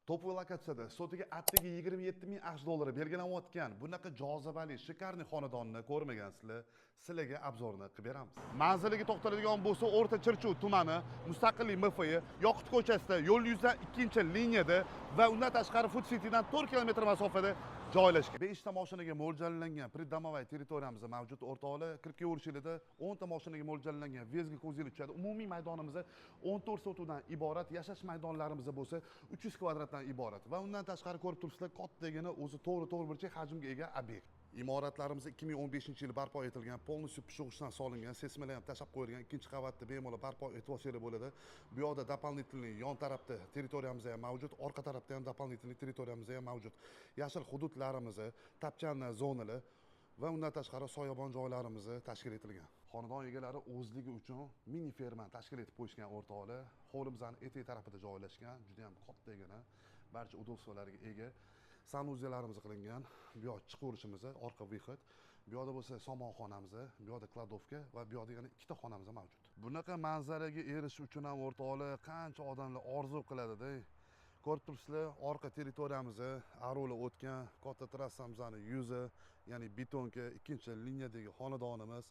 Топовый lokatsiyada sotiga atigi 27 ming AQSh dollari belgilanayotgan bunaqa jozibali, шикарный xonadonni ko'rmagansizlar, sizlarga обзор ni qilib beramiz. Manziliga to'xtaladigan bo'lsa, O'rta Chirchiq tumani, Mustaqillik MFI, Yoqut ko'chasida, yo'l yuzdan ikkinchi liniyada va undan tashqari Food Citydan 4 kilometr masofada joylashgan. 5 ta mashinaga mo'ljallangan придомовая territoriyamiz mavjud, o'rtoqlar. Kirib kelaverishinglarda 10 ta mashinaga mo'ljallangan въезд ga ko'zinglar tushadi. Umumiy maydonimiz 14 sotixdan iborat, yashash maydonlarimiz bo'lsa 300 kvadratdan iborat va undan tashqari ko'rib turibsizlar, kattagina o'zi to'g'ri to'g'ri hajmga ega obyekt. Imoratlarimiz 2015 yil barpo etilgan, полностью pishiq g'ishtdan solingan, сейсма lar ham tashlab qo'yilgan. Ikkinchi qavatda bemalol barpo etib olsanglar bo'ladi. Bu yoqda дополнительный yon tarafda territoriyamiz ham mavjud, orqa tarafda ham дополнительный territoriyamiz ham mavjud. Yashil hududlarimiz, tapchanli zonalar va undan tashqari soyabon joylarimiz tashkil etilgan. Xonadon egalari o'zligi uchun mini fermani tashkil etib qo'yishgan, o'rtoqlar. Hovlimizni etak tarafida joylashgan, juda ham kattagina, barcha удобство larga ega санузел larimiz qilingan. Bu yoq chiqaverishimiz, orqa выход. Bu yoqda bo'lsa somonxonamiz, bu yoqda кладовка va bu yoqda yana ikkita xonamiz mavjud. Bunaqa manzaraga erishish uchun ham, o'rtoqlar, qancha odamlar orzu qiladida. Ko'rib turibsizlar, orqa territoriyamiz aruvlar o'tgan katta trassamizni yuzi, ya'ni бетонка, ikkinchi liniyadagi xonadonimiz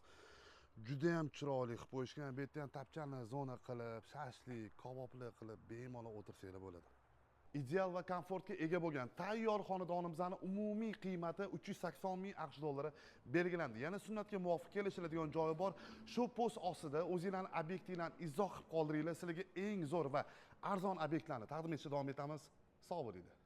judayam chiroyli qilib qo'yishgan. Bu yerda ham tapchani zona qilib, shashlik, kaboblar qilib bemalol o'tirsanglar bo'ladi. Ideal va komfortga ega bo'lgan tayyor xonadonimizni umumiy qiymati 380 ming AQSh dollari belgilandi. Yana sunnatga muvofiq kelishiladigan joyi bor. Shu post ostida o'zinglarni obyektinglarni izoh qilib qoldiringlar. Sizlarga eng zo'r va arzon obyektlarni taqdim etishda davom etamiz. Sog' bo'linglar.